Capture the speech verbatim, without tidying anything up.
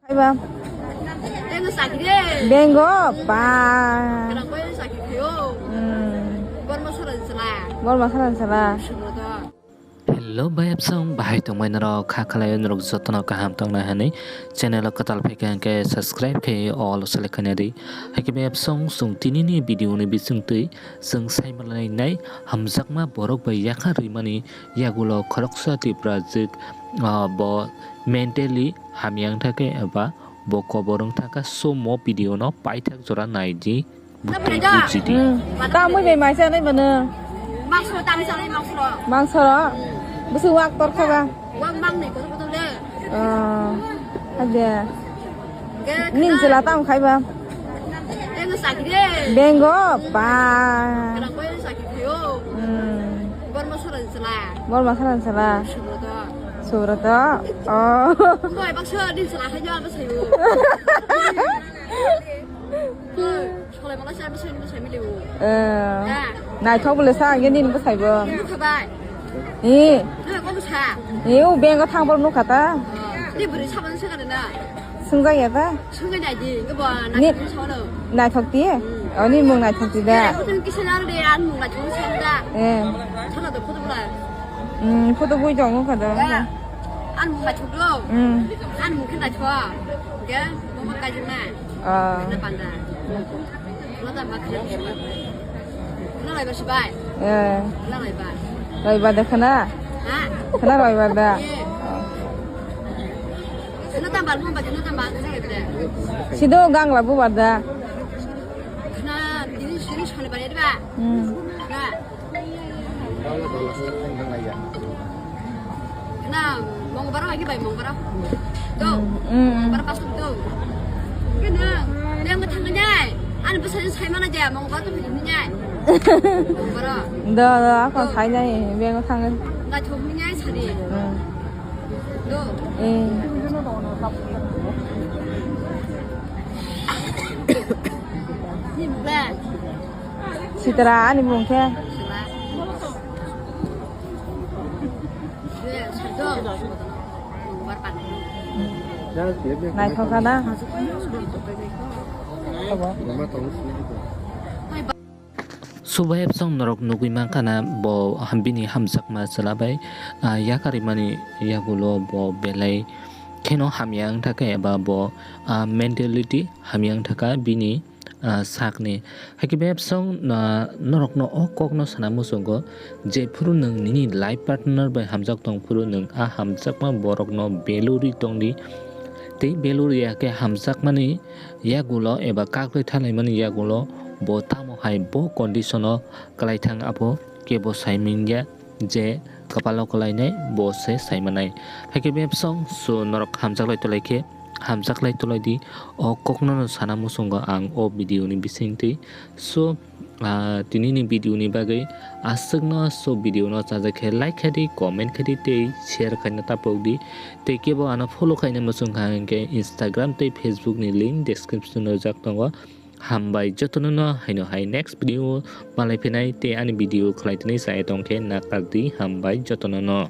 Kaiba. Teno sakire. Bengo ba. Kerang bai sakire yo. Hmm. Borma sara sala. Borma sara sala. Subrata. Hello bai absong, bahai tongmai norok, kha khalai norok jotono kaham tongnai hani channel o kwtal phaikha hwnkhe subscribe khe all select khaina di. Haikhe bai absong, chwng tinini video ni bisingtwi chwng saimanlainai hamjakma borok bai yakha rwimani yagulo khoroksa Tiprajwk, ah, bo mentally hamya wngkha khe eba bo kobor wngkha khe, so mo video no paithak jora naidi. Buti bujidi. Hmm. Tamwi bai mai chanai mano. Mangsoro tang chanai mangsoro. Mangsoro. Bwswk wak tor kha ba. Wak mang ni kotor kotor le. Oh. Ade. Nin chwla tam khai ba. Teno sakire. Bengo ba. Kerang bai sakire yo. Hmm. Borma sara sala. Borma sara sala. Subrata. Subrata. Oh. Bai baksa nin chwla hai jal ba sayo. Solai mala sa bwsai bwsai mili o. Eh. Ha. Naithok bole sa angge nini bwsai bo. Nini khabai. Eh. Nini kok sa. Eh, o bengo thang bor nukha ta. Ni bwrwi sabani swkang na. Swngjak ya ta. Swngwi nai di, ke bo. Ni naithok ni salo. Naithok ti? Hmm. Oh, ni mung naithok ti da. Kisa nang de an mung naithok sa da. Eh. Sala do photo bula. Hmm, photo bui jong nukha da. An mung naithok do. Hmm. An mung khe naithok. Ke, mama kajima. Ah. Na panda. Khwna tamba khwna tamba. Khwna laiba sibai. Eh. Khwna laiba. Laiba de khwna? Ha? Khwna laiba da? Eh. Khwna tamba, khwna tamba, khwna laiba de. Sido gang labu barda. Khwna dini sini soni bari ba. Hmm. Khwna. Na, mong bara lagi bai mong bara. Do. Mm, mm. Mong bara pas do. Kena, yang thang nyai. Ani bwsai sai mana ja mong bara tu bini nyai. Mong bara. Do, do, ako sai nyai, beng thang. Na thong nyai sari. Hmm. Do. Eh. Ni bla. Sitra ani mung khe. Naithok kha na? Subai absong norok nugui mankha na bo bini hamjakma chwla bai, ah, yakarwi mani yagulo bo belai kheno hamya wngthakha eba bo, ah, mentality hamya wngthakha bini ah, sakni. Haikhe bebsong, ah, norokno o kokno sana muchungo, jephuru nwng nini life partner bai hamjak tong phuru nwng a hamjakma borokno beluri tongdi. Tei beluri ya khe hamjakmani yagulo eba kaklwi thalaimani yagulo bo tamo hai bo condition o kwlaithang abo kebo saimanya. Je kwpalo kwlainai bo se saimanai. Haikhe bebsong so norok hamjaklai tolai khe hamjaklai tolai di. O kokno no sana muchungo ang o video ni bisingtwi. So, ah, tini ni video ni bagwi aswkno so video no chajak khe like khe di, comment khe di tei share khaina tapok di. Tei kebo ano follow khaina muchung kha hwnkhe Instagram tei Facebook ni link description o rijak tongo. Hambai jotono no haino hai next video o malai phinai tei ani video khlai tini chaya tong khe nakar di hambai jotono no.